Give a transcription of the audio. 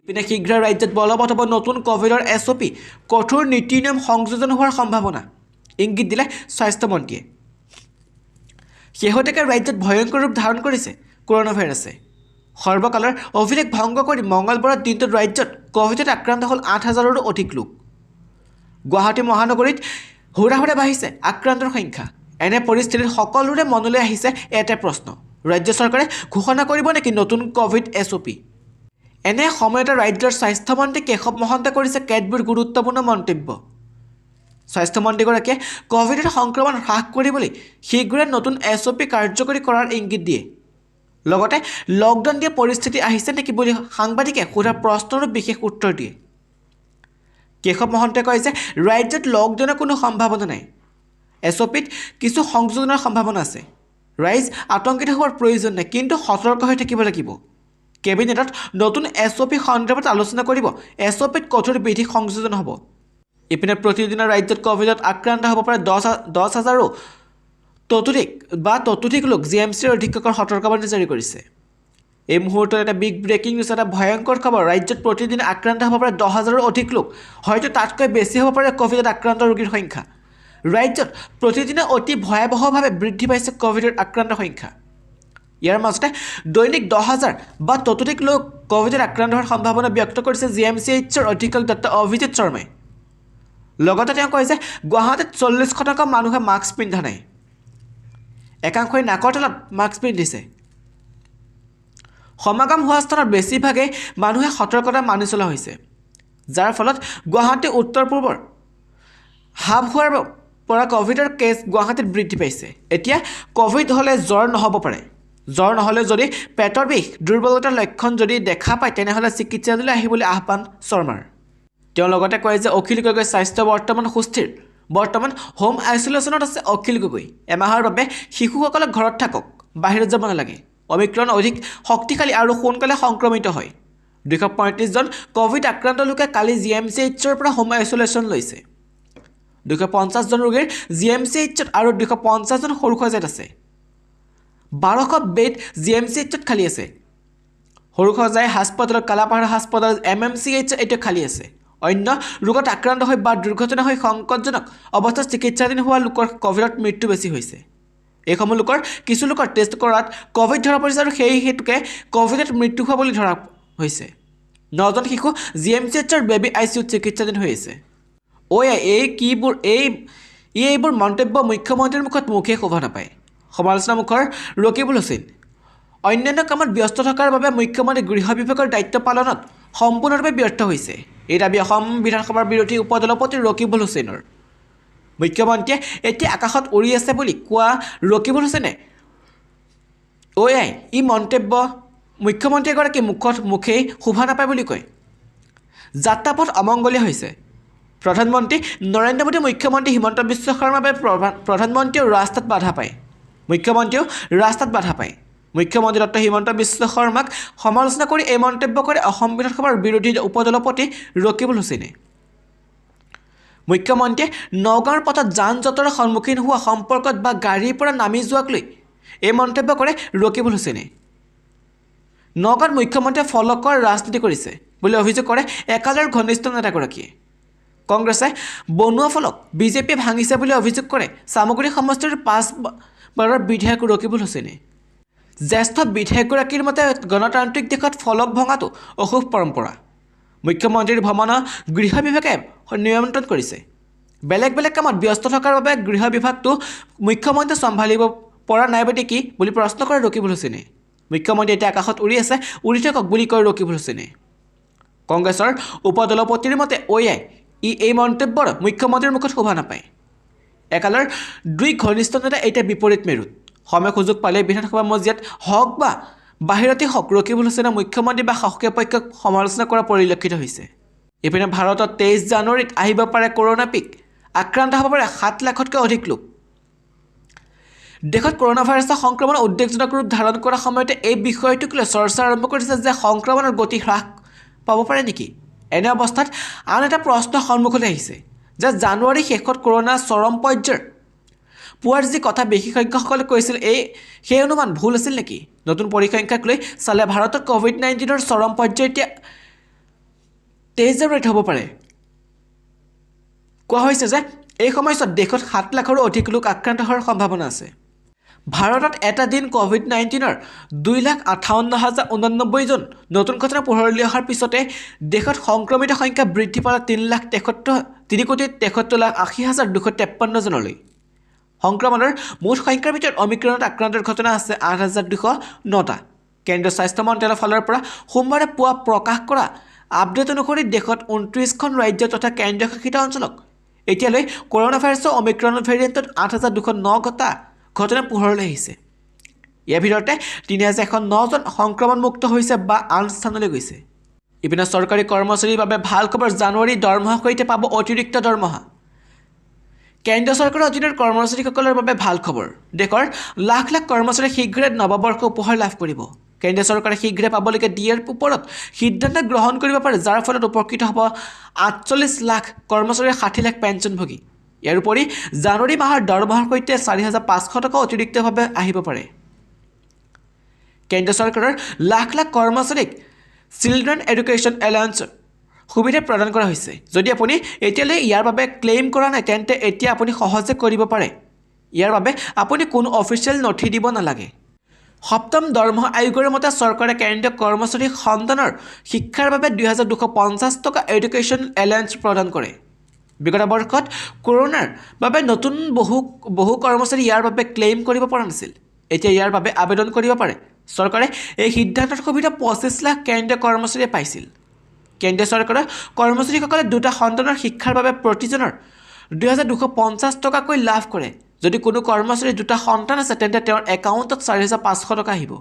ইপিনে শীঘ্ৰে ৰাজ্যত বলবৎ হ'ব নতুন ক'ভিডৰ SOP, কঠোৰ নীতি নিয়ম সংযোজন হোৱাৰ সম্ভাৱনা ইংগিত দিলে স্বাস্থ্যমন্ত্ৰীয়ে। শেহতীয়াকৈ ৰাজ্যত ভয়ংকৰ ৰূপ ধাৰণ কৰিছে কৰোণা ভাইৰাছে। সৰ্বকালৰ অভিলেখ ভংগ কৰি মঙলবাৰৰ দিনটোত ৰাজ্যত ক'ভিডত আক্ৰান্ত হ'ল ৮ হাজাৰৰো অধিক লোক। গুৱাহাটী মহানগৰীত হুৰা হুৰে বাঢ়িছে আক্ৰান্তৰ সংখ্যা। এনে পৰিস্থিতিত সকলোৰে মনলৈ আহিছে এটা প্ৰশ্ন, ৰাজ্য চৰকাৰে ঘোষণা কৰিব নেকি নতুন ক'ভিড SOP? এনে সময়তে ৰাজ্যৰ স্বাস্থ্যমন্ত্ৰী কেশৱ মহন্তই কৰিছে কেতবোৰ গুৰুত্বপূৰ্ণ মন্তব্য। স্বাস্থ্যমন্ত্ৰীগৰাকীয়ে ক'ভিডৰ সংক্ৰমণ হ্ৰাস কৰিবলৈ শীঘ্ৰে নতুন SOP কাৰ্যকৰী কৰাৰ ইংগিত দিয়ে। লগতে লকডাউন দিয়া পৰিস্থিতি আহিছে নেকি বুলি সাংবাদিকে সোধা প্ৰশ্নৰো বিশেষ উত্তৰ দিয়ে। কেশৱ মহন্তই কয় যে ৰাজ্যত লকডাউনৰ কোনো সম্ভাৱনা নাই। SOPত কিছু সংযোজনৰ সম্ভাৱনা আছে। ৰাইজ আতংকিত হোৱাৰ প্ৰয়োজন নাই, কিন্তু সতৰ্ক হৈ থাকিব লাগিব। কেবিনেটত নতুন SOP সন্দৰ্ভত আলোচনা কৰিব। SOPত কঠোৰ বিধি সংযোজন হ'ব। ইপিনে প্ৰতিদিনে ৰাজ্যত ক'ভিডত আক্ৰান্ত হ'ব পাৰে 10 হাজাৰো ততোধিক বা ততোধিক লোক, জিএমচিৰ অধীক্ষকৰ সতৰ্কবাণী জাৰি কৰিছে। এই মুহূৰ্তত এটা বিগ ব্ৰেকিং নিউজ, এটা ভয়ংকৰ খবৰ। ৰাজ্যত প্ৰতিদিনে আক্ৰান্ত হ'ব পাৰে 10 হাজাৰৰো অধিক লোক, হয়তো তাতকৈ বেছি হ'ব পাৰে ক'ভিডত আক্ৰান্ত ৰোগীৰ সংখ্যা। ৰাজ্যত প্ৰতিদিনে অতি ভয়াৱহভাৱে বৃদ্ধি পাইছে ক'ভিডৰ আক্ৰান্ত সংখ্যা। ইয়াৰ মাজতে দৈনিক 10 হাজাৰ বা ততোধিক লোক ক'ভিডত আক্ৰান্ত হোৱাৰ সম্ভাৱনা ব্যক্ত কৰিছে জিএমচিএইচৰ অধীক্ষক ডক্টৰ অভিজিত শৰ্মাই। লগতে তেওঁ কয় যে গুৱাহাটীত 40% মানুহে মাস্ক পিন্ধা নাই, একাংশই নাকৰ তলত মাস্ক পিন্ধিছে। সমাগম হোৱা স্থানত বেছিভাগেই মানুহে সতৰ্কতা মানি চলা হৈছে, যাৰ ফলত গুৱাহাটী উত্তৰ পূবৰ হাব হোৱাৰ পৰা ক'ভিডৰ কেছ গুৱাহাটীত বৃদ্ধি পাইছে। এতিয়া ক'ভিড হ'লে জ্বৰ নহ'ব পাৰে। জ্বৰ নহ'লে যদি পেটৰ বিষ, দুৰ্বলতাৰ লক্ষণ যদি দেখা পায়, তেনেহ'লে চিকিৎসালয়লৈ আহিবলৈ আহ্বান শৰ্মাৰ। তেওঁ লগতে কয় যে অখিল গগৈৰ স্বাস্থ্য বৰ্তমান সুস্থিৰ। বৰ্তমান হোম আইচলেশ্যনত আছে অখিল গগৈ। এমাহৰ বাবে শিশুসকলক ঘৰত থাকক, বাহিৰত যাব নালাগে। অমিক্ৰণ অধিক শক্তিশালী আৰু সোনকালে সংক্ৰমিত হয়। 235জন ক'ভিড আক্ৰান্ত লোকে কালি জিএমচিএইচৰ পৰা হোম আইচলেশ্যন লৈছে। 250জন ৰোগীৰ জিএমচিএইচত আৰু 250জন সৰুসজাইত আছে। 1200 বেড জিএমচিএইচত খালী আছে। সৰুসজাই হাস্পতালত, কালাপাহাৰ হাস্পতাল, এমএমচিএইচ এতিয়া খালী আছে। অন্য ৰোগত আক্ৰান্ত হৈ বা দুৰ্ঘটনা হৈ সংকটজনক অৱস্থাত চিকিৎসাধীন হোৱা লোকৰ ক'ভিডত মৃত্যু বেছি হৈছে। এইসমূহ লোকৰ কিছু লোকৰ টেষ্ট কৰাত ক'ভিড ধৰা পৰিছে আৰু সেই হেতুকে ক'ভিডত মৃত্যু হোৱা বুলি ধৰা হৈছে। নজন শিশু জিএমচিএইচৰ বেবী আইচিইউত চিকিৎসাধীন হৈ আছে। ঐ এই কিবোৰ এই ই এইবোৰ মন্তব্য মুখ্যমন্ত্ৰীৰ মুখত মুখে শোভা নাপায়, সমালোচনা মুখৰ ৰকিবুল হুছেইন। অন্যান্য কামত ব্যস্ত থকাৰ বাবে মুখ্যমন্ত্ৰী গৃহ বিভাগৰ দায়িত্ব পালনত সম্পূৰ্ণৰূপে ব্যৰ্থ হৈছে, এই দাবী অসম বিধানসভাৰ বিৰোধী উপদলপতি ৰকিবুল হুছেইনৰ। মুখ্যমন্ত্ৰীয়ে এতিয়া আকাশত উৰি আছে বুলি কোৱা ৰকিবুল হুছেইনে ঐ আই ই মন্তব্য মুখ্যমন্ত্ৰীগৰাকীৰ মুখত মুখেই শোভা নাপায় বুলি কয়। যাত্ৰাপথ অমংগলীয়া হৈছে। প্ৰধানমন্ত্ৰী নৰেন্দ্ৰ মোদী, মুখ্যমন্ত্ৰী হিমন্ত বিশ্ব শৰ্মাৰ বাবে প্ৰধানমন্ত্ৰীয়েও ৰাস্তাত বাধা পায়, মুখ্যমন্ত্ৰীয়েও ৰাস্তাত বাধা পায়। মুখ্যমন্ত্ৰী ডক্টৰ হিমন্ত বিশ্ব শৰ্মাক সমালোচনা কৰি এই মন্তব্য কৰে অসম বিধানসভাৰ বিৰোধী উপদলপতি ৰকিবুল হুছেইনে। মুখ্যমন্ত্ৰীয়ে নগাঁৱৰ পথত যান জঁটৰ সন্মুখীন হোৱা সম্পৰ্কত বা গাড়ীৰ পৰা নামি যোৱাক লৈ এই মন্তব্য কৰে ৰকিবুল হুছেইনে। নগাঁৱত মুখ্যমন্ত্ৰীয়ে ফলকৰ ৰাজনীতি কৰিছে বুলি অভিযোগ কৰে একালৰ ঘনিষ্ঠ নেতাগৰাকীয়ে। কংগ্ৰেছে বনোৱা ফলক বিজেপিয়ে ভাঙিছে বুলি অভিযোগ কৰে চামগুৰি সমষ্টিৰ পাঁচবাৰৰ বিধায়ক ৰকিবুল হুছেইনে। জ্যেষ্ঠ বিধায়কগৰাকীৰ মতে গণতান্ত্ৰিক দেশত ফলক ভঙাটো অশুভ পৰম্পৰা। মুখ্যমন্ত্ৰীৰ ভ্ৰমণ গৃহ বিভাগে নিয়ন্ত্ৰণ কৰিছে। বেলেগ বেলেগ কামত ব্যস্ত থকাৰ বাবে গৃহ বিভাগটো মুখ্যমন্ত্ৰীয়ে চম্ভালিব পৰা নাই নেকি বুলি প্ৰশ্ন কৰে ৰকিবুল হুছেইনে। মুখ্যমন্ত্ৰী এতিয়া আকাশত উৰি আছে, উৰি থাকক বুলি কয় ৰকিবুল হুছেইনে। কংগ্ৰেছৰ উপদলপতিৰ মতে ঐ ই এই মন্তব্যৰ মুখ্যমন্ত্ৰীৰ মুখত শোভা নাপায়। একালৰ দুই ঘনিষ্ঠ নেতা এতিয়া বিপৰীত মেৰুত। সময় সুযোগ পালেই বিধানসভা মজিয়াত হওক বা বাহিৰতেই হওক, ৰকিবুল হুছেইনে মুখ্যমন্ত্ৰী বা শাসকীয় পক্ষক সমালোচনা কৰা পৰিলক্ষিত হৈছে। ইপিনে ভাৰতত 23 জানুৱাৰীত আহিব পাৰে কৰোণা পিক, আক্ৰান্ত হ'ব পাৰে 7 লাখতকৈ অধিক লোক। দেশত কৰোণা ভাইৰাছৰ সংক্ৰমণ উদ্বেগজনক ৰূপ ধাৰণ কৰাৰ সময়তে এই বিষয়টোক লৈ চৰ্চা আৰম্ভ কৰিছে যে সংক্ৰমণৰ গতি হ্ৰাস পাব পাৰে নেকি? এনে অৱস্থাত আন এটা প্ৰশ্ন সন্মুখলৈ আহিছে যে জানুৱাৰীৰ শেষত কৰোণা চৰম পৰ্যায়ৰ পোৱাৰ যি কথা বিশেষজ্ঞসকলে কৈছিল, সেই অনুমান ভুল আছিল নেকি? নতুন পৰিসংখ্যাক লৈ চালে ভাৰতত ক'ভিড-19ৰ চৰম পৰ্যায় এতিয়া 23 জানুৱাৰীত হ'ব পাৰে। কোৱা হৈছে যে এই সময়ছোৱাত দেশত 7 লাখৰো অধিক লোক আক্ৰান্ত হোৱাৰ সম্ভাৱনা আছে। ভাৰতত এটা দিন ক'ভিড-19ৰ 2,58,089জন নতুন ঘটনা পোহৰলৈ অহাৰ পিছতে দেশত সংক্ৰমিত সংখ্যা বৃদ্ধি পালে 3 লাখ 73, 3,73,80,253জনলৈ। সংক্ৰমণৰ মুঠ সংখ্যাৰ ভিতৰত অমিক্ৰণত আক্ৰান্তৰ ঘটনা আছে 8209টা। কেন্দ্ৰীয় স্বাস্থ্য মন্ত্ৰালয়ৰ ফালৰ পৰা সোমবাৰে পুৱা প্ৰকাশ কৰা আপডেট অনুসৰি দেশত 29খন ৰাজ্য তথা কেন্দ্ৰীয় শাসিত অঞ্চলক এতিয়ালৈ কৰোণা ভাইৰাছৰ অমিক্ৰণ ভেৰিয়েণ্টত 8209টা ঘটনা পোহৰলৈ আহিছে। ইয়াৰ ভিতৰতে 3109জন সংক্ৰমণমুক্ত হৈছে বা আন স্থানলৈ গৈছে। ইপিনে চৰকাৰী কৰ্মচাৰীৰ বাবে ভাল খবৰ, জানুৱাৰী দৰমহাৰ সৈতে পাব অতিৰিক্ত দৰমহা। কেন্দ্ৰীয় চৰকাৰৰ অধীনৰ কৰ্মচাৰীসকলৰ বাবে ভাল খবৰ। দেশৰ লাখ লাখ কৰ্মচাৰীয়ে শীঘ্ৰে নৱবৰ্ষ উপহাৰ লাভ কৰিব। কেন্দ্ৰীয় চৰকাৰে শীঘ্ৰে পাবলগীয়া ডিএৰ ওপৰত সিদ্ধান্ত গ্ৰহণ কৰিব পাৰে, যাৰ ফলত উপকৃত হ'ব 48 লাখ কৰ্মচাৰীৰ 60 লাখ পেঞ্চনভোগী। ইয়াৰ উপৰি জানুৱাৰী মাহৰ দৰমহাৰ সৈতে 4500 টকা অতিৰিক্তভাৱে আহিব পাৰে। কেন্দ্ৰীয় চৰকাৰৰ লাখ লাখ কৰ্মচাৰীক চিলড্ৰেন এডুকেশ্যন এলায়েন্সৰ সুবিধা প্ৰদান কৰা হৈছে। যদি আপুনি এতিয়ালৈ ইয়াৰ বাবে ক্লেইম কৰা নাই, তেন্তে এতিয়া আপুনি সহজে কৰিব পাৰে। ইয়াৰ বাবে আপুনি কোনো অফিচিয়েল নথি দিব নালাগে। সপ্তম দৰমহা আয়োগৰ মতে চৰকাৰে কেন্দ্ৰীয় কৰ্মচাৰীৰ সন্তানৰ শিক্ষাৰ বাবে 2250 টকা এডুকেশ্যন এলায়েন্স প্ৰদান কৰে। বিগত বৰ্ষত কৰোণাৰ বাবে নতুন বহু বহু কৰ্মচাৰী ইয়াৰ বাবে ক্লেইম কৰিব পৰা নাছিল। এতিয়া ইয়াৰ বাবে আবেদন কৰিব পাৰে। চৰকাৰে এই সিদ্ধান্তৰ সুবিধা 25 লাখ কেন্দ্ৰীয় কৰ্মচাৰীয়ে পাইছিল। কেন্দ্ৰীয় চৰকাৰৰ কৰ্মচাৰীসকলে দুটা সন্তানৰ শিক্ষাৰ বাবে প্ৰতিজনৰ 2250 টকাকৈ লাভ কৰে। যদি কোনো কৰ্মচাৰীৰ দুটা সন্তান আছে, তেন্তে তেওঁৰ একাউণ্টত 4500 টকা আহিব।